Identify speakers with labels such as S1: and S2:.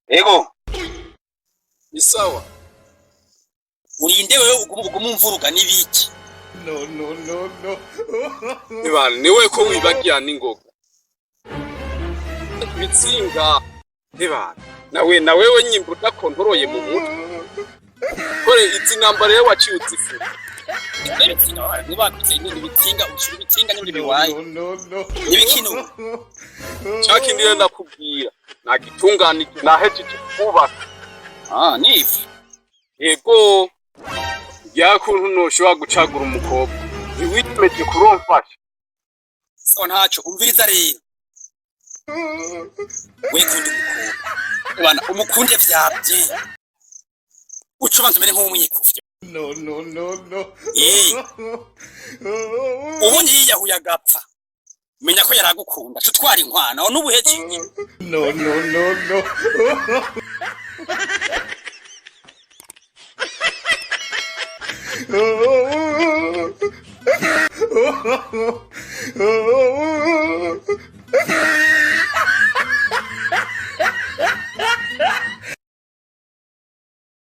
S1: Ego.
S2: Ni sawa.
S1: Urinde wewe uguma umvuruga n'ibiki.
S3: No, no, no, no.
S2: Ebana niwe ko wibagira n'ingoga. Ibitsinga. Ebana nawe na wewe nyimba udakontoroye mu mutwe. Kore izi namba rero waciye uzifura.
S1: Ibitsinga ntibakutse ibitsinga ushira ibitsinga n'ibindi biwaye.
S3: No, no, no.
S1: N'ibikino.
S2: Ca kindi rero ndakubwira. Nagitunganije nahejeje kubaka.
S1: Ah, nivi.
S2: Yego. Ya kuntu noshobora gucagura umukobwa. Ntiwiyemeje kuromfasha.
S1: So ntaco umviriza rero. We kunda umukobwa. Bana umukunde vyavye. Uca ubanza umere nk'umwikuvyo.
S3: No, no, no, no.
S1: Eh. Ubundi yiyahuye agapfa. Menya ko yaragukunda. Ca utwara inkwano aho n'ubuhejeje.
S3: No, no, no, no.